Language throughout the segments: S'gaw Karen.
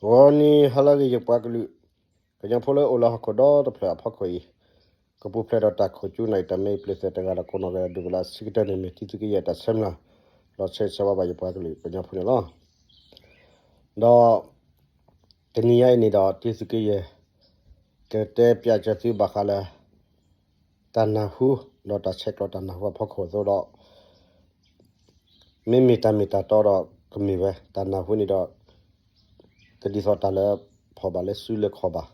ဂီၤနံၤဟါလၢအဂ့ၤ ယပှၤကလုာ် ကညီဖိလၢအိၣ်လၢဟီၣ်ခိၣ်ဒီတဖျၢၣ်အဖီခိၣ်အံၤ, ကပူၤဖျဲးဒီးတၢ်ခိၣ်ကၠူနၢ်အံၤ တၢ်မ့ၢ်ပျ့ၤသဲးတဂၤဒီးကိးနီၢ်ဂၤဒဲး ဒိၣ်ကလၢအဆံးကတၢၢ်န့ၣ် မ့ၢ်တံသုးက့ယဲၢ်တၢ်ဆဲးမျး ဒီးဆဲးဆၢဝါဘၣ်ယပှၤကလုာ်ကညီဖိန့ၣ်လီၤ. ဒီး တနံၤညါအံၤန့ၣ်ဒီး တံသုးက့ယဲၢ် ကတဲပၠးစၢၤသုဘၣ်ဃးလၢ တၢ်နၢ်ဟူ ဒီးတၢ်ဆဲးကျိးတၢ်နၢ်ဟူအဖီခိၣ်အသိးဒီး မ့မ့ၢ်တၢ်မ့ၢ်တၢ်တီဒီးကမ့ၢ်ဝဲ တၢ်နၢ်ဟူန့ၣ်ဒီး တဒ်သိးတၢ်လၢဖီၣ်ဘၣ်လၢစုလၢခီၣ်ဘၣ်, ဒ်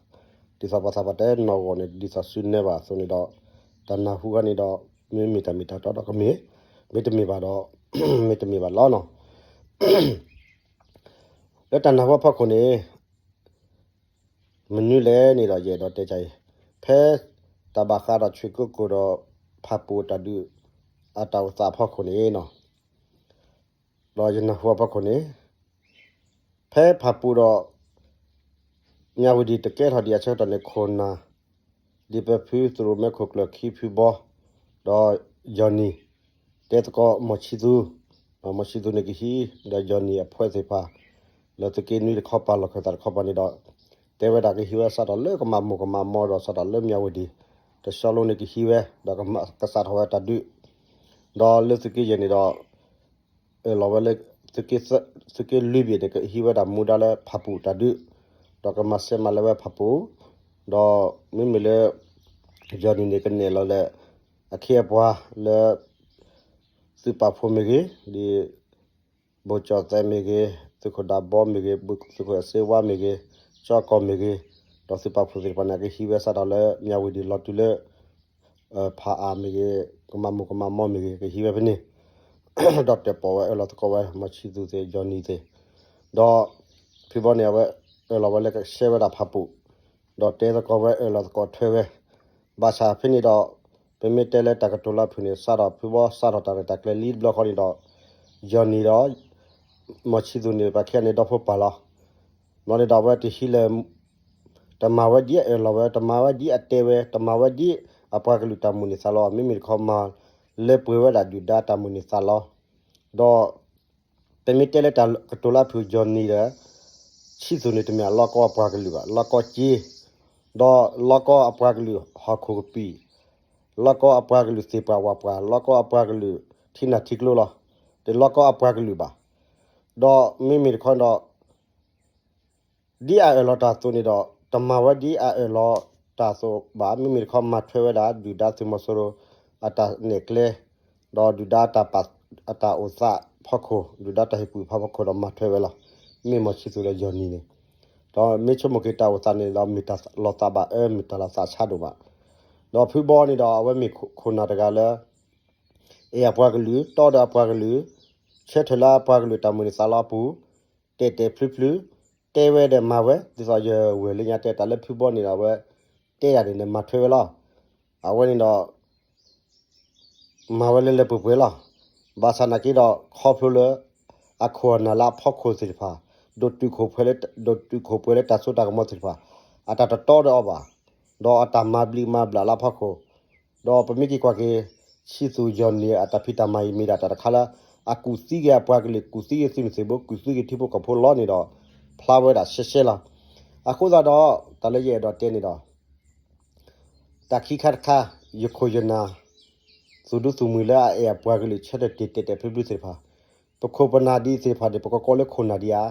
သိးပှၤသးပှၢ်တဲနီၢ်ဂီၢ်န့ၣ် ဒ်သိးစုနဲဘၣ်အသိးန့ၣ်ဒီး တၢ်နၢ်ဟူခါန့ၣ်ဒီး မ့မ့ၢ်တၢ်မ့ၢ်တၢ်တီဒီးကမ့ၢ်, မ့တမ့ၢ်ဘၣ်ဒီး မ့တမ့ၢ်ဘၣ်လီၤနီၤ. လၢတၢ်နၢ်ဟူအဖီခိၣ်န့ၣ် မနုၤလဲၣ်န့ၣ်ဒီး ယအဲၣ်ဒိးတဲကါအံၤ, ဖဲတၢ်ဘၣ်ဃးဒီးဆွ့ၣ်ကိကိၣ်ဒီး ဖၣ်ပူၣ်တၢ်ဒုး အတၢ်အိၣ်သးအဖီခိၣ်န့ၣ်နီၤ, ဒီးယနၢ်ဟူအဖီခိၣ်န့ၣ် ဖဲဖၣ်ပူၣ်ဒီး မၠးဝတံၤတကဲထီၣ်ဒံးအဆၢကတီၢ်န့ၣ် ခိၣ်နၢ် ဒ်ပဖုသရိာ်မဲခိၣ်ကျၢၢ်ခံဖုဘီ ဒီး Johnny တဲသကိးမီၢ်ဆံသူ, မီၢ်ဆံသူန့ၣ်ကဟံး ဒီး Johnny အဖှဲသ့ၣ်တဖၣ် လၢသုးက့နွံတခီပၤ လီၢ်ခၢၣ်သးတခီပၤန့ၣ်ဒီး တဲဝဲဒၣ်ကဟံးဝဲစးထီၣ်လၢကမၤမိၢ်ကမၤမီဒီးစးထီၣ်လၢမၠးဝတံၤ တဆီလိန့ၣ်ကဟံးဝဲ ဒီးကစးထီၣ်ဝဲတၢ်ဒုး ဒီးလၢသုးက့ယဲၢ်န့ၣ်ဒီး အၢၣ်လီၤဝဲလၢ သုးက့လွံၢ်ဘ့ၣ်န့ၣ် ကဟံးဝဲဒၣ်မူဒါလၢဖၣ်ပူၣ်တၢ်ဒုး, ဒီးကမၤစဲးမၤလၢဝဲဖၣ်ပူၣ်, ဒီးမ့မ့ၢ်လၢ Johnny န့ၣ် ကနဲၣ်လီၤလၢ အခ့အပှၤလၢ သုးပာ်ဖှိၣ်မ့ၢ်ဂ့ၤ, ဒ် ဘိၣ်ကၠီၣ်သဲးမ့ၢ်ဂ့ၤ, သုးခိၣ်ဒးဘီမ့ၢ်ဂ့ၤ, သုးခိၣ်အစ့ဝါမ့ၢ်ဂ့ၤ, ကၠီကီၢ်မ့ၢ်ဂ့ၤ, ဒီးသုးပာ်ဖှိၣ်သ့ၣ်တဖၣ်န့ၣ် ကဟံးဝဲစးထီၣ်လၢမၠးဝတံၤလီၤတုၤလၢ ဖၣ်အၣ်မ့ၢ်ဂ့ၤ, ကမၤမိၢ်ကမၤမီမ့ၢ်ဂ့ၤ ကဟံးဝဲဖဲန့ၣ်, ဒီးတဲာ်ပိာ်ဝဲအၢၣ်လီၤသကိးဝဲ မီၢ်ဆံသူသ့ၣ် Johnny သ့ၣ်, ဒီး ဖုဘီန့ၣ် အဝဲအၢၣ်လီၤဝဲလၢကရှဲဝဲဒၣ်ဖၣ်ပူၣ်, ဒီးတဲသကိးဝဲအၢၣ်လီၤသကိးထွဲဝဲ, ဘၣ်ဆၣ်ဖဲန့ၣ်ဒီး ပမ့ၢ်တဲလၢတၢ်ကတိၤလၢအဖုၣ်န့ၣ် စးထီၣ်ဖုဘီစးထီၣ်တၢ်ရဲၣ်တၢ်ကျဲၤလံတဘျီဃီန့ၣ်ဒီး Johnny ဒီး မီၢ်ဆံသူန့ၣ် ပှၤခံဂၤန့ၣ်ဒီဖိပၢ်လီၤ. ဘျီန့ၣ်ဒီးအဝဲတဟံးလၢ တမၤဝဲဒ်အအၢၣ်လီၤဝဲ, တမၤဝဲဒ်အတဲဝဲ, တမၤဝဲဒ်အပှၤကလုာ်တၢ်မိၣ်န့ၢ်သးလီ, မ့မ့ၢ်တခီမၤလၢပှဲၤဝဲဒၣ်ဒုၣ်ဒါတၢ်မိၣ်န့ၢ်သးလီ, ဒီး ပမ့ၢ်တဲလၢတၢ်ကတိၤလၢအဖုၣ် Johnny ဒီး ဆံသူန့ၣ် တမ့ၢ်အလီၢ်ကီအပှၤကလုာ်ဘၣ်, လီၢ်ကီက့, ဒီးလီၢ်ကီအပှၤကလုာ်ဟီၣ်ခိၣ်ကပံာ်, လီၢ်ကီအပှၤကလုာ်သ့ၣ်ပှၢ်ဝၣ်ပှၢ်, လီၢ်ကီအပှၤကလုာ်ထံနၢ်ထံကျိလီၤ. တလီၢ်ကီအပှၤကလုာ်ဘၣ်. ဒီးမ့မ့ၢ်တခီဒီး ဒ်အအၢၣ်လီၤတၢ်အသိးန့ၣ်ဒီး တမၤဝဲဒ်အအၢၣ်လီၤတၢ်အသိးဘၣ်, မ့မ့ၢ်တခီမၤထွဲဝဲဒၣ် ဒုၣ်ဒါသုးမီၤစိရိၤ အတၢ်နဲၣ်ကျဲ, ဒီးဒုၣ်ဒါတၢ်ပာ် အတၢ်အိၣ်သးဖီခိၣ်, ဒုၣ်ဒါတၢ်ဟ့ၣ်ကူၣ်ဖးဖီခိၣ်ဒီးမၤထွဲဝဲလီၤ. မ့ၢ်မီၢ်ဆံသူဒီး Johnny န့ၣ်, ဒီးမ့ၢ်ဆိကမိၣ်က့ၤတၢ်အိၣ်သးန့ၣ်ဒီး မ့ၢ်တၢ်လီၤသးဘၣ်အၢ မ့ၢ်တၢ်လီၤသးဆါဒိၣ်မး, ဒီးဖုဘီန့ၣ်ဒီး အဝဲမ့ၢ်ခိၣ်နၢ်တဂၤလၢ အဲၣ်အပှၤကလုာ်, တီဒီးအပှၤကလုာ်, ဆၢထၢၣ်လၢအပှၤကလုာ်တၢ်မိၣ်န့ၢ်သးလီအပူၤ, တဲာ်တဲာ်ဖျုဖျု, တဲဝဲဒီးမၤဝဲ, ဒ်သိးယဝဲၢ်လၢညါတဲတၢ်လၢဖုဘီန့ၣ်ဒီး အဝဲတဲယၤန့ၣ် နမၤထွဲဝဲလီၤ. အဝဲန့ၣ်ဒီး မၤဝဲလၢလၢပှဲၤပှဲၤလီၤ. ဘၣ်ဆၣ်နာ်က့ဒီး ခီဖျိလၢ အခိၣ်အနၢ်လၢအဖီခိၣ်သ့ၣ်တဖၣ်, ဒိၣ်တုာ်ခိၣ်ပှဲၤလၢ ဒိၣ်တုာ်ခိၣ်ပှဲၤလၢတၢ်စိတၢ်ကမီၤသ့ၣ်တဖၣ်, အတၢ်တတီဒီးအီၤဘၣ်, ဒီးအတၢ်မၤဘျံးမၤဘျၣ်လၢအဖီခိၣ်, ဒီးပမ့ၢ်က့ၤကွၢ်က့ၤ ဆံသူ Johnny န့ၣ် အတၢ်ဖံးတၢ်မၤအံၤမ့ၢ်ဒၣ်တၢ်တခါလၢ အကူၣ်သံက့ၤအပှၤကလုာ်, ကူၣ်သံက့ၤသုးမုၢ်သံၣ်ဘိ, ကူၣ်သံက့ၤထံဖိကီၢ်ဖိလီၤန့ၣ်ဒီး ဖျါဝဲဒၣ်ရှဲရှဲလီၤ. အဃိသတးဒီး တၢ်လၢယအဲၣ်ဒိးတဲန့ၣ်ဒီး တၢ်ခံခါတခါ ယခိၣ်ယနၢ် သူၣ်ဒူသူၣ်မှံၤလၢအအဲၣ်အပှၤကလုာ်ဆၢထၢၣ်တ့ၢ်တဲာ်တဲာ်ဖျုဖျုသ့ၣ်တဖၣ်, ပခိၣ်ပနၢ်ဒ်အံၤသ့ၣ်တဖၣ်န့ၣ် ပကကိးလၢခိၣ်နၢ်ဒံးဧါ,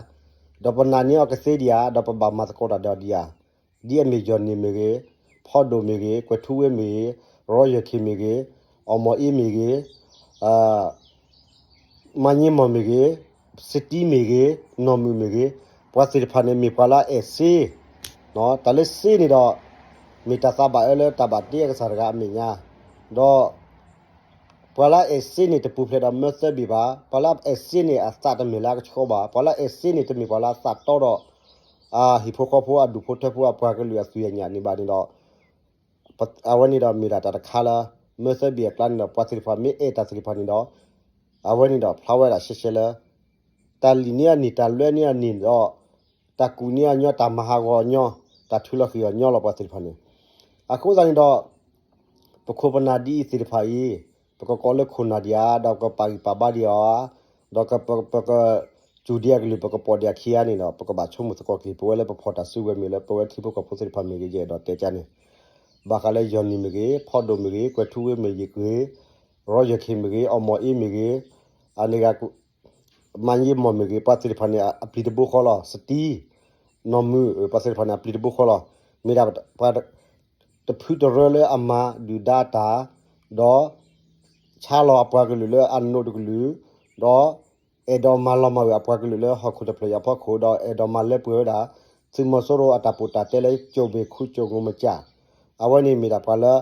ဒီးပနာ်န့ၢ်အီၤကသ့ဒံးဧါ, ဒီးပဘၣ်မၤသကိးတၢ်ဒီးဒံးဧါ, ဒ်အမ့ၢ် Johnny မ့ၢ်ဂ့ၤ, ဖီဒိၣ်မ့ၢ်ဂ့ၤ, ကွဲၤထူဝ့မ့ၢ်ဂ့ၤ, ရီယၢၢ်ခ့မ့ၢ်ဂ့ၤ, အီၣ်မီၢ်အ့မ့ၢ်ဂ့ၤ, မၤည့မီၢ်မ့ၢ်ဂ့ၤ, စတံမ့ၢ်ဂ့ၤ, နီၢ်မုာ်မ့ၢ်ဂ့ၤ, ပှၤသ့ၣ်တဖၣ်န့ၣ်မ့ၢ်ပှၤလၢအအဲၣ်စ့, တၢ်လၢစ့န့ၣ်ဒီး မ့ၢ်တၢ်သးဘၣ်အၢလၢတၢ်ဘၣ်တ့အကစၢ်တဂၤအမဲာ်ညါ, ဒီး ပှၤလၢအအဲၣ်စ့န့ၣ် တပူၤဖျဲးဒီးမၢသၢဘ့ၣ်ဘၣ်, ပှၤလၢအအဲၣ်စ့န့ၣ် အသးတမ့ၢ်လၢအကဆှီဘၣ်, ပှၤလၢအအဲၣ်စ့န့ၣ် တမ့ၢ်ပှၤလၢအသးတီဒီး အဟံၣ်ဖိဃီဖိအဒူၣ်ဖိထၢဖိအပှၤကလုာ်အသွံၣ်အညၣ်န့ၣ်ဘၣ်န့ၣ်ဒီး အဝဲန့ၣ်ဒီးမ့ၢ်ဒၣ်တၢ်တခါလၢ မၢသၢဘ့ၣ်အကျါန့ၣ်ဒီး ပှၤသ့ၣ်တဖၣ်မ့ၢ်အဲၣ်တၢ်သ့ၣ်တဖၣ်န့ၣ်ဒီး အဝဲန့ၣ်ဒီးဖျါဝဲဒၣ်ရှဲရှဲလၢ တၢ်လံၣ်န့ၢ်အနံၣ် တၢ်လွဲန့ၢ်အနံၣ်ဒီး တၢ်ကူၣ်န့ၢ်အညီ တၢ်မၤဟးဂီၤအညီ တၢ်ထုးလီၤဃံၤအီၤညီလီၤ ပှၤသ့ၣ်တဖၣ်န့ၣ်. အဃိသတးန့ၣ်ဒီး ပခိၣ်ပနၢ်ဒ်အံၤသ့ၣ်တဖၣ်အံၤ ပကကိးလၢခိၣ်နၢ်ဒံးဧါ, ဒီးပကပာ်ဂံၢ်ပာ်ဘါဒံးဧါ, ဒီးပက စူၤဒံးအကလုၢ် ပကပိာ်ဒံးအခံဂၤန့ၣ်ဒီး ပကဘၣ်ဆိကမိၣ်သကိးက့ၤ ပဝဲလၢပဖီၣ်တၢ်စုကဝဲၤမ့ၢ်လၢ ပဝဲထံဖိကီၢ်ဖိသ့ၣ်တဖၣ်မ့ၢ်ဂ့ၤ ယအဲၣ်ဒိးတဲကန့ၣ်, ဘၣ်ဃးလၢယီၢ်နံၣ်မ့ၢ်ဂ့ၤ, ဖီဒိၣ်မ့ၢ်ဂ့ၤ, ကွဲၤထူဝ့မ့ၢ်ဂ့ၤ, ရီယီၢ်ခ့မ့ၢ်ဂ့ၤ, အီၣ်မီၢ်အ့မ့ၢ်ဂ့ၤ, အန့ၣ်ဂၤ မၤယ့မီၢ်မ့ၢ်ဂ့ၤ, ပှၤသ့ၣ်တဖၣ်န့ၣ် အပျံၤတဘိဃီလီၤ. စတံ, နီၢ်မုၢ်, ပှၤသ့ၣ်တဖၣ်န့ၣ်အပျံၤတဘိဃီလီၤ. မ့ၢ်ဒၣ်ပှၤတဖုတရၢလၢအမၤဒုၣ်ဒါအတၢ်, ဒီး ဆါလီၤအပှၤကလုာ်လၢအနိးတကလုာ်, ဒီး အဲၣ်ဒိးမၤလီၤမၢ်ဝဲအပှၤကလုာ်လၢဟီၣ်ခိၣ်တဖျၢၣ်အံၤအဖီခိၣ် ဒီးအဲၣ်ဒိးမၤလၢပှဲၤဝဲဒၣ် သုးမီၤစိရိၤအတၢ်ပီးတၢ်တဲလၢ ကၠိၣ်ဘ့ၣ်ခူကၠိၣ်ငိမကၠၣ်, အဝဲန့ၣ်မ့ၢ်ဒၣ်ပှၤလၢ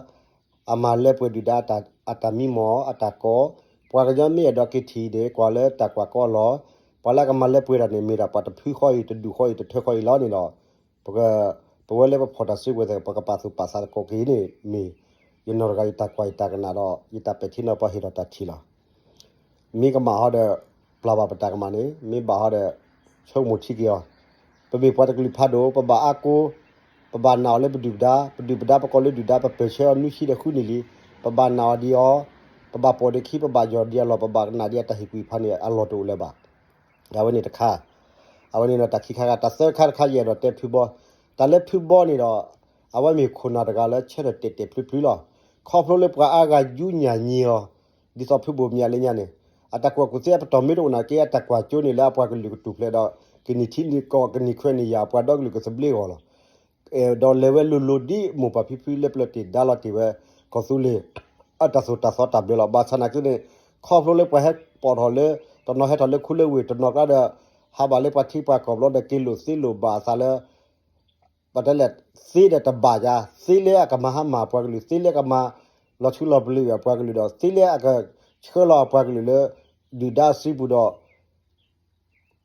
အမၤလၢပှဲၤဒုၣ်ဒါ အတၢ်မံမီၢ်အတၢ်ကိး, ပှၤကညီမ့ၢ်အဲၣ်ဒိးက့ၤထံၣ်န့ၣ် ကွၢ်လၢတၢ်ကွၢ်ကီလီၤ. ပှၤလၢအကမၤလၢပှဲၤတၢ်န့ၣ် မ့ၢ်ဒၣ်ပှၤတဖုဃီအံၤ တဒူၣ်ဃီအံၤ တထၢဃီအံၤလီၤန့ၣ်ဒီး ပဝဲလၢပဖီၣ်တၢ်စုကဝဲၤသ့ၣ် ပကပာ်သူၣ်ပာ်သးသကိးက့ၤန့ၣ်မ့ၢ် ယနီၢ်တဂၤယတၢ်ကွၢ်ယတၢ်ကနၣ်ဒီး ယတၢ်ပဲာ်ထံနီၤဖးဟ့ၣ်ဒီးတၢ်ထံၣ်လီၤ. မ့ၢ်ကမၣ်ဟီဒီး ပျၢ်ဘၣ်ပတၢ်ကမၣ်န့ၣ်, မ့ၢ်ဘၣ်ဟီဒီး ဆိကမိၣ်ထံက့ၤအီၤ. ပမ့ၢ်ပှၤတကလုာ်ဖးဒိၣ် ပဘၣ်အါကိ, ပဘၣ်နာ်အီၤလၢပဒုၣ်ပဒါ, ပဒုၣ်ပဒါပကိးလၢဒုၣ်ဒါ ပပၢၢ်ဆၢအီၤနွံဆံဒီးဃုနံၣ်လံ, ပဘၣ်နာ်အီၤဒံးအီၤ, ပဘၣ်ပိာ်ဒံးခံ ပဘၣ်ယီၢ်ဒံးအလီၢ် ပဘၣ်ကနၣ်ဒံးအတၢ်ဟ့ၣ်ကူၣ်ဖးန့ၣ် အလီၢ်တအိၣ်လၢၤဘၣ်. အဝဲန့ၣ်တခါ, အဝဲန့ၣ်ဒီးတၢ်ခံခါဂၤ တၢ်သၢခါတခါ ယအဲၣ်ဒိးတဲဖုဘီ, တၢ်လၢဖုဘီန့ၣ်ဒီး အဝဲမ့ၢ်ခိၣ်နၢ်တဂၤလၢဆၢထၢၣ်တဲာ်တဲာ်ဖျုဖျုလီၤ. ခီဖျိလၢပှၤအါဂၤယူညၣ်ညံအီၤ, ဒ်သိးဖုဘိၣ်မၠးလၢညါန့ၣ်, အတၢ်ကူၣ်ဘၣ်ကူၣ်သ့အပတီၢ်မ့ၢ်တအိၣ်နာ်က့ အတၢ်ကွၢ်ကၠိန့ၣ်လၢအပှၤကလုာ်ကတူၢ်ဖျဲးဒီး ကနံၣ်ထံနံၣ်ကီၢ် ကနံၣ်ခွဲးနံၣ်ယာ် အပှၤဒီကလုာ်ကသဘျ့အဂီၢ်လီၤ. ဒီးလဲၤဝဲလိၤလိၤဒ်မိၢ်ပၢ်ဖံဖုလၢပျၢၤတ့ၢ်ဒါလီၤတ့ၢ်ဝဲ ကီၢ်သူလ့ၤ အတၢ်သိၣ်တၢ်သီတၢ်ဘျၢလီၤ. ဘၣ်ဆၣ်နာ်က့န့ၣ် ခီဖျိလၢပှၤဟဲပိာ်ထီၣ်လၢ တနီၤဟဲထီၣ်လၢခူလၢဝ့ၢ် တနီၤကျါဒီး ဟးဘၣ်လၢပှၤထံပှၤကီၢ်ဘျီဒီး က့ၤလိာ်သ့လိာ်ဘၣ်အသးလၢ ပတဲလဲၣ် သ့ဒီးတဘၣ်ယၤ, သ့လၢအကမၤဟါမၢ်အပှၤကလုာ်, သ့လၢအကမၤလီၤဆူလီၤပျံၤအပှၤကလုာ်ဒီး သ့လၢအကဆှၢလီၤအပှၤကလုာ်လၢ ဒုၣ်ဒါစုပူၤဒီး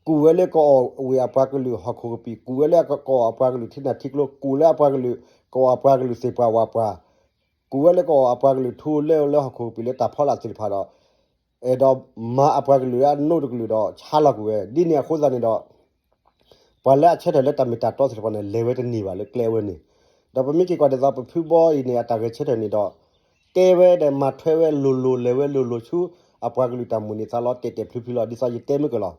ကူၣ်ဝဲလၢကအီၣ်ဝ့ၢ်အပှၤကလုာ်ဟီၣ်ခိၣ်ကပံာ်, ကူၣ်ဝဲလၢကအီၣ်အပှၤကလုာ်ထံနၢ်ထံကျိ, ကူၣ်လၢအပှၤကလုာ် ကအီၣ်အပှၤကလုာ်သ့ၣ်ပှၢ်ဝၣ်ပှၢ်, ကူၣ်ဝဲလၢကအီၣ်အပှၤကလုာ်ထူလၢလၢဟီၣ်ခိၣ်ကပံာ်လၢတၢ်ဖီလာ်သ့ၣ်တဖၣ်ဒီး အဲၣ်ဒိးမၤအပှၤကလုာ်လၢအနိးတကလုာ်ဒီးဆါလီၤကွံာ်ဝဲ ဒ်န့ၣ်အဃိသတးန့ၣ်ဒီး ပှၤလၢအဆၢထၢၣ်လၢတၢ်မ့ၢ်တၢ်တီသ့ၣ်တဖၣ်န့ၣ် လဲၤဝဲတန့ၢ်ဘၣ်လၢကျဲအဝဲန့ၣ်, ဒီးပမ့ၢ်က့ၤကွၢ်ဒ်သိးပဖုဘီအံၤန့ၣ် အတၢ်ဂဲၤဆၢထၢၣ်န့ၣ်ဒီး တဲဝဲဒီးမၤထွဲဝဲလိၤလိၤ လဲၤဝဲလိၤလိၤဆူ အပှၤကလုာ်တၢ်မိၣ်န့ၢ်သးလီၤ တဲာ်တဲာ်ဖျုဖျုလီၤ. ဒ်သိးယတဲမ့ၢ်ကလီၤ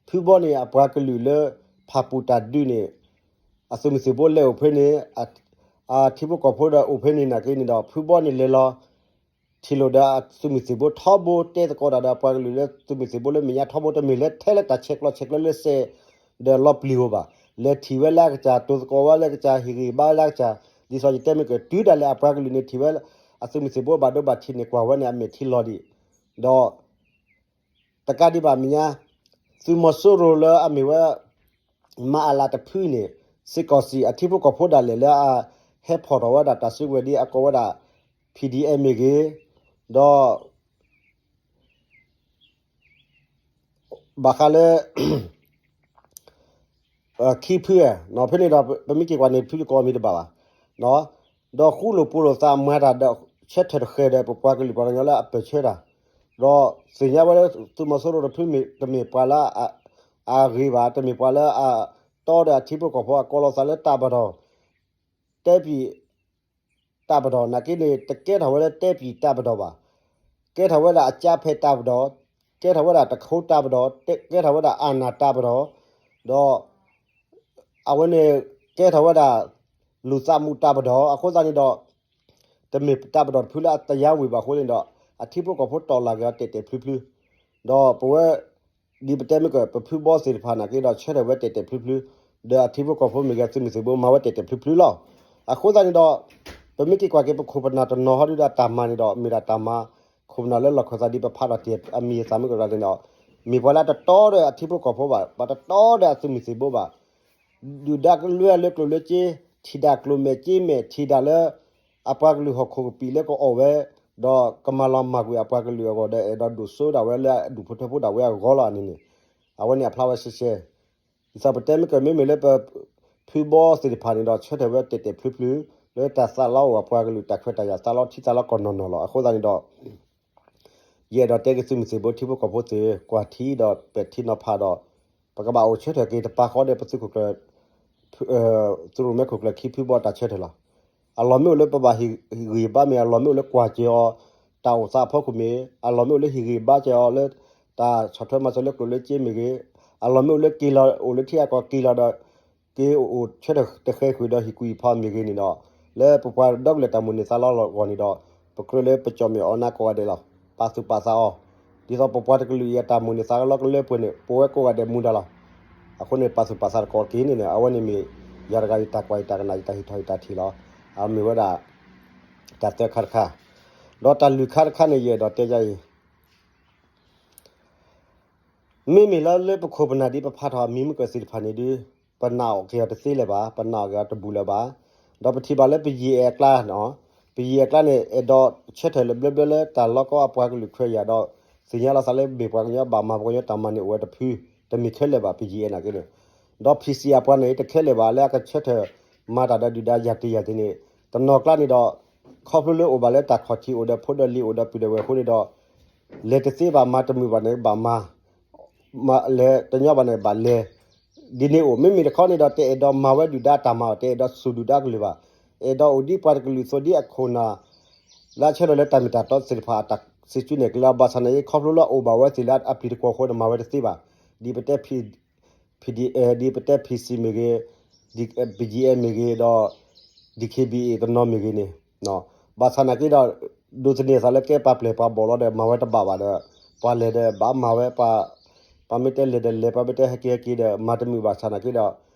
ဖုဘီန့ၣ် အပှၤကလုာ်လၢ ဖၣ်ပူၣ်တၢ်ဒုးန့ၣ် အသုးမုၢ်သံၣ်ဘိလဲၤအိၣ်ဖဲန့ၣ် အထံဖိကီၢ်ဖိဒီးအိၣ်ဖဲန့ၣ်နာ်က့န့ၣ်ဒီး ဖုဘီန့ၣ်လဲၤလီၤ ထံၣ်လိာ်ဒီးအသုးမုၢ်သံၣ်ဘိထီဘိ တဲသကိးတၢ်ဒီးအပှၤကလုာ်လၢသုးမုၢ်သံၣ်ဘိလၢမဲာ်ညါထီဘိ တမ့ၢ်လၢထဲလၢတၢ်ဆဲးကျိးဆဲးကျၢလၢစဲး ဒီးလီၤပျံၤဧိၤဘၣ်. လဲၤထံၣ်ဝဲလၢအကစၢ် တိၤသကိးဝဲလၢအကစၢ် ဟ့ၣ်ဂံၢ်ဘါလၢအကစၢ် ဒ်သိးယတဲမ့ၢ်ကတုၤဒၣ်လဲာ်အပှၤကလုာ်န့ၣ်ထံၣ်ဝဲ အသုးမုၢ်သံၣ်ဘိဘၣ်ဒိဘၣ်ထံးန့ၣ် ကွၢ်ဝဲန့ၣ်အမဲာ်ထံလီၤဒံး ဒီး တကးဒံးဘၣ်မဲာ်ညါ သုးမီၤစိရိၤလၢအမ့ၢ်ဝဲ မၤအလၤတဖုန့ၣ် စ့ၢ်ကီးစံး အထံဖိကီၢ်ဖိဒၣ်လဲာ်လၢအဟဲဖီၣ်ထီၣ်ဝဲဒၣ်တၢ်စုကဝဲၤဒ်အကိးဝဲဒၣ် P D F မ့ၢ်ဂ့ၤ, ဒီး ဘၣ်ဃးလၢ ခံဖုဧါ, ဖဲန့ၣ်ဒီး ပမ့ၢ်က့ၤကွၢ်န့ၣ် ဖုယကိးမံၤတဘၣ်ဘၣ်, ဒီးဃူလိာ်ဖိးလိာ်သးမၤတၢ်ဒီး ဆၢထၢၣ်တဃဲၤဒီး ပပှၤကလုာ်ပှၤကညီလၢအပၢၢ်ဆၢတၢ်, ဒီးသ့ၣ်ညါဝဲလၢသုးမီၤစိရိၤတဖုမ့ၢ်တမ့ၢ်ပှၤလၢ အဂ့ၤဘၣ်, တမ့ၢ်ပှၤလၢအတီဒီးအထံဖိကီၢ်ဖိအကိးလီၤသးလၢတၢ်ဘၣ်ဒီး တဲပံၤ တၢ်ပဒီၣ် နာ်က့န့ၣ် တကဲထီၣ်ဝဲလၢတဲပံၤတၢ်ပဒီၣ်ဘၣ်, ကဲထီၣ်ဝဲဒၣ်အကၠါဖဲးတၢ်ပဒီၣ်, ကဲထီၣ်ဝဲဒၣ်တခိတၢ်ပဒီၣ်, ကဲထီၣ်ဝဲဒၣ်အနၢ်တၢ်ပဒီၣ်, ဒီး အဝဲန့ၣ် ကဲထီၣ်ဝဲဒၣ် လူၤသးမူးတၢ်ပဒီၣ် အဃိသတးန့ၣ်ဒီး တမ့ၢ်တၢ်ပဒီၣ်တဖုလၢအတယါဝံၤဘၣ်အဃိန့ၣ်ဒီး အထံဖိကီၢ်ဖိတီၢ်လၢ်က့ၤအီၤတဲာ်တဲာ်ဖျုဖျု, ဒီးပဝဲ ဒ်ပတဲမ့ၢ်က ပဖုဘီသ့ၣ်တဖၣ်နာ်က့ဒီး ဆၢထၢၣ်ဝဲတဲာ်တဲာ်ဖျုဖျု, ဒီးအထံဖိကီၢ်ဖိမ့ၢ်ဂ့ၤ သုးမုၢ်သံၣ်ဘိမၤဝဲတဲာ်တဲာ်ဖျုဖျုလီၤ. အဃိသတးန့ၣ်ဒီး ပမ့ၢ်က့ၤကွၢ်က့ၤ ပခိၣ်ပနၢ်တနီၤဟီဒုဒီးတၢ်မၤန့ၣ်ဒီး မ့ၢ်ဒၣ်တၢ်မၤ ခိၣ်ပနၢ်လၢလီၢ်ခၢၣ်သးဒ်ပဖးထီၣ်တ့ၢ်အမံၤအသးမ့ၢ်ကရၤန့ၣ်ဒီး မ့ၢ်ပှၤလၢအတတီဒီးအထံဖိကီၢ်ဖိဘၣ်, ပှၤတတီဒီးအသုးမုၢ်သံၣ်ဘိဘၣ် ဒုၣ်ဒါကလွဲလၢကျိၣ်လၢစ့, ထံၣ်ဒၣ်ကျိၣ်မဲာ်စ့မဲာ်, ထံၣ်ဒၣ်လၢ အပှၤကလုာ်ဟီၣ်ခိၣ်ကပံာ်လၢကအီၣ်ဝဲ, ဒီးကမၤလီၤမၢ်ကွံာ်အပှၤကလုာ်အဂီၢ်ဒီး အဲၣ်ဒိးဒိၣ်စိဒၣ်ဝဲလၢအဒူၣ်ဖိထၢဖိဒၣ်ဝဲအဂီၢ်လီၤန့ၣ်န့ၣ်, အဝဲန့ၣ်အဖျါဝဲရှဲရှဲ. ဒ်သိးပတဲမ့ၢ်ကမ့မ့ၢ်လၢပ ဖုဘီသ့ၣ်တဖၣ်န့ၣ်ဒီး ဆၢထၢၣ်ဝဲတဲာ်တဲာ်ဖျုဖျု လၢတၢ်သးလီအိၣ်အပှၤကလုာ် တၢ်ခွဲးတၢ်ယာ်သးလီထံသးလီကီၢ်နီၢ်နီၢ်လီၤ. အဃိသတးန့ၣ်ဒီး ယအဲၣ်ဒိးတဲက့ၤသုးမုၢ်သံၣ်ဘိထံဖိကီၢ်ဖိသ့ၣ် ကွၢ်ထံဒီးပဲာ်ထံနီၤဖးဒီး ပကဘၣ်အိၣ်ဆၢထၢၣ်က့ၤတပာ်ဃီဒီးပသုးခိၣ်ကျၢၢ် သုးရိၣ်မဲခိၣ်ကျၢၢ်ခံဖုဘီတၢ်ဆၢထၢၣ်လီၤ. အလီၢ်မ့ၢ်အိၣ်လၢပဘၣ်ဟ့ၣ်ဂံၢ်ဘါမ့ၢ်, အလီၢ်မ့ၢ်အိၣ်လၢကွၢ်စၢၤအီၤ တၢ်အိၣ်သးအဖီခိၣ်မ့ၢ်, အလီၢ်မ့ၢ်အိၣ်လၢဟ့ၣ်ဂံၢ်ဘါစၢၤအီၤလၢ တၢ်ဆီၣ်ထွဲမၤစၢၤလၢကျိၣ်လၢစ့မ့ၢ်ဂ့ၤ, အလီၢ်မ့ၢ်အိၣ်လၢက့ၤလီၤ အိၣ်လၢထံအကီၢ်က့ၤလီၤဒီး က့ၤအိၣ်အိၣ်ဆၢထၢၣ်တဃဲဃုာ်ဒီးဟံၣ်ကူၣ်ဟံၣ်ဖီမ့ၢ်ဂ့ၤန့ၣ်ဒီး လၢပပှၤဒီကလုာ်တၢ်မိၣ်န့ၢ်သးလီလီၤအဂီၢ်န့ၣ်ဒီး ပကြၢးလၢပကၠီၣ်မဲာ်အီၤနၤကိးဂၤဒဲးလီၤ. ပာ်သူၣ်ပာ်သးအီၤ ဒ်သိးပပှၤတကလုာ်အံၤအတၢ်မိၣ်န့ၢ်သးလီကလၢပှဲၤန့ၣ် ပဝဲကိးဂၤဒဲးမူဒါလီၤ. အဃိန့ၣ် ပာ်သူၣ်ပာ်သးတကီးက့ၤန့ၣ်န့ၣ် အဝဲန့ၣ်မ့ၢ် ယၤတဂၤယတၢ်ကွၢ်ယတၢ်ကနၣ်ယတၢ်ဟ့ၣ်ထီၣ်ယတၢ်ထံၣ်လီၤ. အမ့ၢ်ဝဲဒၣ် တၢ်သၢခါတခါ ဒီးတၢ်လွံၢ်ခါတခါန့ၣ် ယအဲၣ်ဒိးတဲယၤအံၤ မ့မ့ၢ်လၢလၢပခိၣ်ပနၢ်ဒ်ပဖးထီၣ်မံၤမုၢ်ကၢၢ်သ့ၣ်တဖၣ်န့ၣ်ဒုး ပနာ်အီၤက့ၤအီၤတသ့လၢၤဘၣ်, ပနာ်အီၤက့ၤအီၤတဘူၣ်လၢၤဘၣ်. ဒီးပထံၣ်ဘၣ်လၢပယံာ်အဲၣ်အကျါနီၤ, ပယံာ်အဲၣ်အကျါန့ၣ် အဲၣ်ဒိးဆၢထၢၣ်လၢဘျၢဘျၢလၢတၢ်လီကီအပှၤကလုာ်ခွဲးယာ်ဒီး သ့ၣ်ညါလီၤသးလၢမ့ၢ်ပှၤကညီဘၣ်မၤပှၤကညီတၢ်မၤန့ၣ်အိၣ်ဝဲတဖု, တမ့ၢ်ခဲလၢာ်ဘၣ် ပယံာ်အဲၣ်နာ်က့န့ၣ်. ဒီး ဖံၣ်စံၣ် အပှၤန့ၣ် တခဲလၢာ်ဘၣ် လၢအကဆၢထၢၣ်မၤတၢ်ဒီးဒုၣ်ဒါယၤတ့ၤယၤတ့ၤန့ၣ် တနီၤကျါန့ၣ်ဒီး ခီဖျိလၢအိၣ်ဘၣ်လၢတၢ်ခီၣ်ထံးအိၣ်ဒီးဖိဒီးလံၤအိၣ်ဒီးပုၢ်ဒီးဝဲၢ်အဃိန့ၣ်ဒီး လဲၤတသ့ဘၣ် မၤတမုာ်ဘၣ်န့ၣ် ဘၣ်မၤ လဲၤတညီဘၣ်န့ၣ် ဘၣ်လဲၤ ဒ်န့ၣ်အိၣ်. မ့မ့ၢ်တခီန့ၣ်ဒီး တအဲၣ်ဒိးမၤဝဲဒုၣ်ဒါတၢ်မၤအီၤ, တအဲၣ်ဒိးစူၢ်ဒုၣ်ဒါကလုၢ်ဘၣ်. အဲၣ်ဒိးအိၣ်ဒ်ပှၤတကလုာ်အသိးဒ်အခိၣ်နၢ် လၢအဆၢထၢၣ်လၢတၢ်မ့ၢ်တၢ်တီသ့ၣ်တဖၣ် အတၢ်စံၣ်ကူန့ၣ်ကလီ ဘၣ်ဆၣ်နာ်က့ ခီဖျိလၢအအိၣ်ဘၣ်ဝဲသ့ၣ်လၢအပျံၤတကွီၢ်အဃိန့ၣ် မၤဝဲတသ့ဘၣ်. ဒ်ပတဲ ဒ်ပတဲ ဖံၣ်စံၣ် မ့ၢ်ဂ့ၤ, ဒ် ပယံာ်အဲၣ် မ့ၢ်ဂ့ၤဒီး DKBA တနီၤမ့ၢ်ဂ့ၤန့ၣ်, ဘၣ်ဆၣ်နာ်က့ဒီး ဒိးသန့ၤအသးလၢကဲပှၤပျဲၢ်ပှၤဘီၣ်လီၤဒီး မၤဝဲတဘၣ်ဘၣ်ဒီး ပှၤလဲၤဒီးဘၣ်မၤဝဲ, ပှၤမ့ၢ်တဲလဲၤဒီးလဲၤ ပှၤမ့ၢ်တဲဟဲက့ၤဟဲက့ၤဒီး မၤတမုာ်ဘၣ်ဆၣ်နာ်က့ဒီး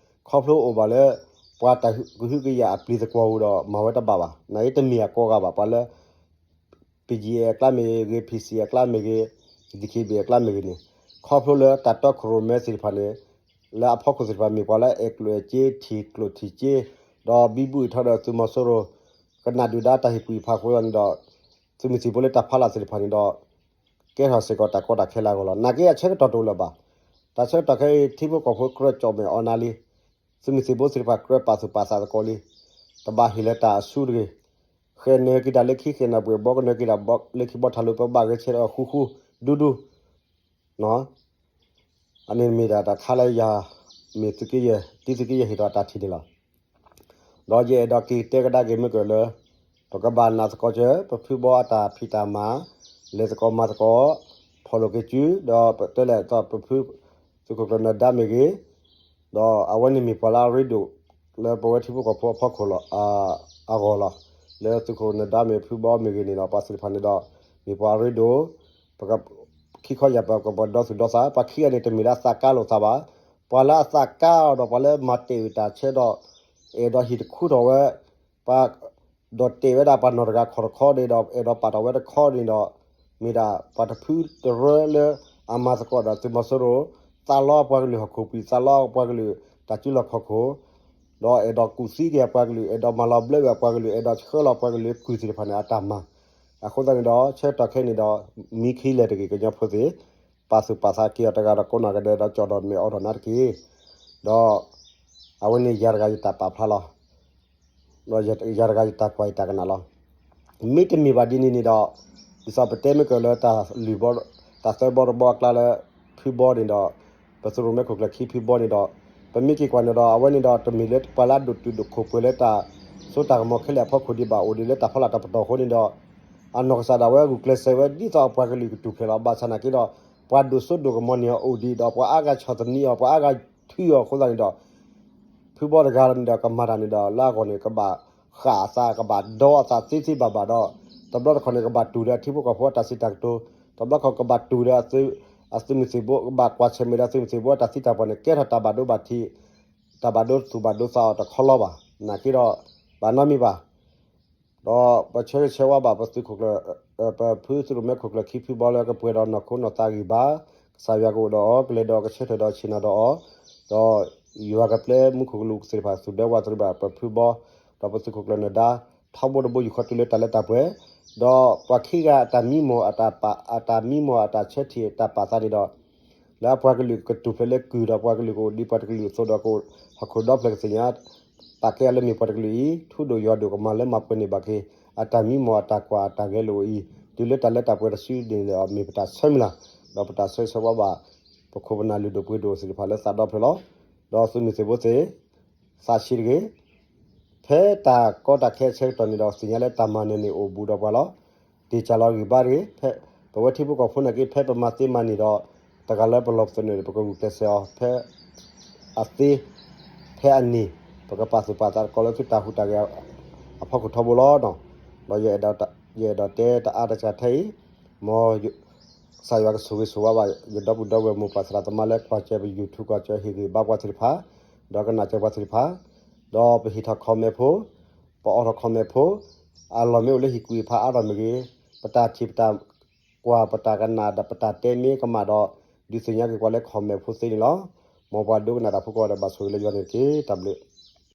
ခီဖျိအိၣ်ဘၣ်လၢ ပှၤတၢ်ကဟုကယာ်အပျံၤသကွီၢ်အဃိဒီး မၤဝဲတဘၣ်ဘၣ်. နာ်က့တမ့ၢ်အကိးဂၤဘၣ် ပှၤလၢ ပယံာ်အဲၣ်အကျါမ့ၢ်ဂ့ၤ, ဖံၣ်စံၣ်အကျါမ့ၢ်ဂ့ၤ, DKBA အကျါမ့ၢ်ဂ့ၤန့ၣ်, ခီဖျိလၢတၢ်တီခိၣ်ရိၣ်မဲသ့ၣ်တဖၣ်န့ၣ် လၢအဖီခိၣ်သ့ၣ်တဖၣ်မ့ၢ်ပှၤလၢအဲၣ်ကျိၣ်အဲၣ်စ့ ထံၣ်ကျိၣ်ထံၣ်စ့ ဒီးဘံဘူအံးထီၣ်ဒီးသုးမီၤစိရိၤ ကနၣ်ဒုၣ်ဒါတၢ်ဟ့ၣ်ကူၣ်ဟ့ၣ်ဖးအဃိန့ၣ်ဒီး သုးမုၢ်သံၣ်ဘိလၢတၢ်ဖီလာ်သ့ၣ်တဖၣ်န့ၣ်ဒီး ကဲထီၣ်စ့ၢ်ကီးတၢ်ကီတၢ်ခဲလၢအဂီၢ်လီၤ. နာ်က့အဆၢကတီၢ်တအိၣ်လၢၤဘၣ်. တၢ်ဆၢကတီၢ်ခဲအံၤ ထံဖိကီၢ်ဖိကြၢးကၠီၣ်မဲာ်အီၤနၤလံ. သုးမုၢ်သံၣ်ဘိသ့ၣ်တဖၣ်ကြၢးပာ်သူၣ်ပာ်သးသကိးလံ. တဘၣ်ဟ့ၣ်လၢၤတၢ်အဆူတဂ့ၤ. ဃဲၣ်နၢၤက့ၤတၢ်လၢခံ ဃဲၣ်နၢၤပှဲၤဘီကနၢၤက့ၤတၢ်လၢခံဘီထးလိာ် ပဘၣ်ဂဲၤဆၢထၢၣ်ဃူဃူဒူဒူ အန့ၣ်မ့ၢ်ဒၣ်တၢ်ခါလၢယၤ မ့ၢ်သုးက့ယဲၢ် ဒ်သုးက့ယဲၢ်ဟ့ၣ်ထီၣ်တၢ်ထံၣ်န့ၣ်လီၤ. ဒီးယအဲၣ်ဒိးက့ၤတဲကဒါက့ၤမ့ၢ်ကၢၢ်လၢ ပကဘၣ်နာ်သကိးစၢၤ ပဖုဘီအတၢ်ဖံးတၢ်မၤ လဲၤသကိးမၤသကိး ဖီၣ်လိာ်က့ၤစု ဒီးပတဲလဲၣ်သီးပဖု သုးခိၣ်ကျၢၢ်နၢၤဒါမ့ၢ်ဂ့ၤ ဒီးအဝဲန့ၣ်မ့ၢ်ပှၤလၢအရ့ဒိၣ် လၢပဝဲထံဖိကီၢ်ဖိအဖီခိၣ်လီၤ အဂီၢ်လီၤ. လၢသုးခိၣ်နၢၤဒါမ့ၢ်ဖုဘီမ့ၢ်ဂ့ၤန့ၣ်ဒီး ပှၤသ့ၣ်တဖၣ်န့ၣ်ဒီး မ့ၢ်ပှၤအရ့ဒိၣ် ပက ခံခီယၢ်ပကပဒီသူၣ်ဒီသး ပှၤခံဂၤန့ၣ် တမ့ၢ်လၢအသးကါလိာ်သးဘၣ်. ပှၤလၢအသးကါအီၤဒီး ပှၤလၢမၤတ့ၢ်တၢ်ဆၢဒီး အဲၣ်ဒိးဟ့ၣ်တခူထီၣ်ဝဲ ပှၤ ဒီးတဲဝဲဒၣ်ပှၤနီၢ်တဂၤခီၣ်တခီန့ၣ်ဒီး အဲၣ်ဒိးပာ်ထီၣ်ဝဲတခီန့ၣ်ဒီး မ့ၢ်ဒၣ်ပှၤတဖုတရၢလၢအမၤသကိးဒီးသုးမီၤစိရိၤ သးလီအပှၤကလုာ်ဟီၣ်ခိၣ်ပံၤ သးလီအပှၤကလုာ်တၢ်စုလီၢ်ခီၣ်ခိၣ် ဒီးအဲၣ်ဒိးကူၣ်သံက့ၤအပှၤကလုာ် အဲၣ်ဒိးမၤလီၤဘျၢဝဲအပှၤကလုာ် အဲၣ်ဒိးဆှၢလီၤပှၤကလုာ်ကုၢ်သ့ၣ်တဖၣ်န့ၣ် အတၢ်မၤ. အဃိသတးန့ၣ်ဒီး ဆၢကတီၢ်ခဲအံၤန့ၣ်ဒီး မံခံလဲၣ်တဂ့ၤ ကညီဖိသ့ၣ် ပာ်သူၣ်ပာ်သးက့ၤအီၤတဂၤဒီးကိးနီၢ်ဂၤဒဲးဒီးကၠီၣ်ဒီးမဲာ်အိးထီၣ်နၤတက့ၢ်. ဒီး အဝဲန့ၣ်ယၤတဂၤယတၢ်ပာ်ဖျါလီၤ. ဒီးယၤတဂၤယတၢ်ကွၢ်ယတၢ်ကနၣ်လီၤ. မ့တမ့ၢ်ဘၣ်ဒ်န့ၣ်န့ၣ်ဒီး ဒ်သိးပတဲမ့ၢ်ကၢၢ်လၢတၢ်လွံၢ်ဘီ တၢ်သၢဘီတဘီအကျါလၢ ဖုဘီန့ၣ်ဒီး ပသုးရိၣ်မဲခိၣ်ကျၢၢ်ခံဖုဘီန့ၣ်ဒီး ပမ့ၢ်က့ၤကွၢ်န့ၣ်ဒီး အဝဲန့ၣ်ဒီးတမ့ၢ်လၢပှၤလၢအဒိၣ်တုာ်ဒိၣ်ခိၣ်ပှဲၤလၢတၢ်စိတၢ်ကမီၤခဲလၢာ်အဖီခိၣ်ဒံးဘၣ် အိၣ်ဒံးလၢတၢ်ဖီလာ်တၢ်ပတီၢ်အဃိန့ၣ်ဒီး အနီၢ်ကစၢ်ဒၣ်ဝဲဂုာ်ကျဲးစၢးဝဲဒ်သိးအပှၤကလုာ်ကတူၢ်ဖျဲးလီၤ. ဘၣ်ဆၣ်နာ်က့ဒီး ပှၤဒိၣ်စိဒိၣ်ကမီၤန့ၢ်အီၤအိၣ်ဒံးဒီး ပှၤအါဂၤဆီၣ်သနံးအီၤ ပှၤအါဂၤထုးအီၤအဃိသတးန့ၣ်ဒီး ဖုဘီတဂၤန့ၣ်ဒီးကမၤတၢ်န့ၣ်ဒီး လၢအဂီၢ်န့ၣ် ကဘၣ်ဃၣ်အသး ကဘၣ်ဒီအသးသ့သ့ဘၣ်ဘၣ်ဒီး တဘျီတခီၣ်န့ၣ် ကဘၣ်တူၢ်ဒီးထံဖိကီၢ်ဖိအတၢ်စံးတၢ်ကတိၤ တဘျီတခီၣ်ကဘၣ်တူၢ်ဒီး အသုးမုၢ်သံၣ်ဘိ ကဘၣ်ကွၢ်ဆၢၣ်မဲာ်ဒီးသုးမုၢ်သံၣ်ဘိအတၢ်သံတၢ်ပှၢ်န့ၣ် ကဲထီၣ်တၢ်ဘၣ်ဒိဘၣ်ထံး တၢ်ဘၣ်ဒိသူၣ်ဘၣ်ဒိသးအီၤတခီလီၤဘၣ်. နာ်က့ဒီး ဘၣ်နီတမံၤဘၣ် ဒီးပဆၢဂ့ၤဆၢဝါဘၣ်ပသုးခိၣ်ကျၢၢ် ပဖုသုးရိၣ်မဲခိၣ်ကျၢၢ်ခံဖုဘီလၢကပှဲၤဒီးနီၢ်ခိနီၢ်သးဂံၢ်ဘါ, ကစၢ်ယွၤကအိၣ်ဒီးအီၤ ကလဲၤဒီးကဆၢထၢၣ်ဒီးဆ့ၣ်နီၤဒီးအီၤ, ဒီးယွၤကပျဲမူခိၣ်ကလူးသ့ၣ်တဖၣ်သူၣ်ဒဲဝးတရံးဘၣ်ပဖုဘီ, ဒီးပသုးခိၣ်ကျၢၢ်နၢၤဒါ ထီဘိတဘိယူၢ်ဃီတုၤလၢတၢ်လၢတၢ်ပှဲၤ, ဒီးပှၤခံဂၤအတၢ်မံမီၢ်အတၢ်ပာ် အတၢ်မံမီၢ်အတၢ်ဆၢထံၣ်တၢ်ပာ်သးန့ၣ်ဒီး လၢအပှၤကလုာ်ကတူၢ်ဖျဲးလၢကုၢ်ဒီးပှၤကလုာ်ကအိၣ်ဒံးပှၤတကလုာ်အသိးဒီးကအိၣ်ဟီၣ်ခိၣ်ဒီဖျၢၣ်ကသ့ၣ်ညါ ပာ်ကဲအီၤလၢမ့ၢ်ပှၤတကလုာ်အံၤ ထူဒိၣ်ယွၤဒိၣ်ကမၤလၢမၤပှဲၤန့ၢ်ဘၣ်က့ၤ အတၢ်မံမီၢ်အတၢ်ကွၢ်အတၢ်ဂဲၤလိာ်အံၤ တုၤလၢတၢ်လၢတၢ်ပှဲၤတစုန့ၣ်လီၤ မ့ၢ်ပတၢ်ဆၢမုၢ်လၢ်, ဒီးပတၢ်ဆၢဂ့ၤဆၢဝါဘၣ် ပခိၣ်ပနၢ်လုၢ်ဒိၣ်ပှ့ၤဒိၣ်သ့ၣ်တဖၣ်လၢသးဒီဖျၢၣ်လီၤ. ဒီးသုးမုၢ်သံၣ်ဘိသ့ၣ် သးဆံးတဂ့ၤ ဖဲတၢ်ကီတၢ်ခဲအဆၢကတီၢ်န့ၣ်ဒီး သ့ၣ်ညါလၢတၢ်မၤနၢၤန့ၣ်အိၣ်ဘူးဒီးပှၤလီၤ. တ့ၢ်စၢ်လီၤဂံၢ်ဘါတဂ့ၤ, ဖဲပဝဲထံဖိကီၢ်ဖိနာ်က့ ဖဲပမၤသ့မၤန့ၢ်ဒီး တဂၤလၢပလီၢ်ပသနၢၣ်န့ၣ် ပကဂုာ်ကျဲးစၢးအီၤ ဖဲအသ့ ဖဲအနံၤ ပကပာ်သူၣ်ပာ်သးသကိးလၢသုတၢ်ဟူးတၢ်ဂဲၤအဖီခိၣ်ထီဘိလီၤ. ဒီးယအဲၣ်ဒိးတဲတအါတစှၤထဲအံၤ, မ်ကစၢ်ယွၤကဆိၣ်ဂ့ၤဆိၣ်ဝါဘၣ် ယဒီပုၢ်ဒီဝဲၢ်မိၢ်ပၢ်သရၣ်သမါလၢကွၢ်စၢၤပ YouTube ကွၢ်စၢၤဟ့ၣ်ဂံၢ်ဘါပှၤသ့ၣ်တဖၣ်, ဒီးကနၣ်စၢၤပှၤသ့ၣ်တဖၣ်, ဒီးပဟ့ၣ်ထီၣ် comment ဖိ, ပအီၣ်ထီၣ် comment ဖိ, အလီၢ်မ့ၢ်အိၣ်လၢဟ့ၣ်ကူၣ်ဟ့ၣ်ဖးအါထီၣ်မ့ၢ်ဂ့ၤ, ပတၢ်ထံၣ်ပတၢ်ကွၢ် ပတၢ်ကနၣ်ဒီး ပတၢ်တဲမ့ၢ်ကမၣ်ဒီး ဒုးသ့ၣ်ညါက့ၤပှၤလၢ comment ဖိသ့န့ၣ်လီၤ. မ်ပှၤဒိကနၣ်တၢ်ဖိကိးဂၤဒဲး ဘၣ်ဆိၣ်ဂ့ၤလၢယွၤန့ၣ်တက့ၢ်. တၢ်ဘျုး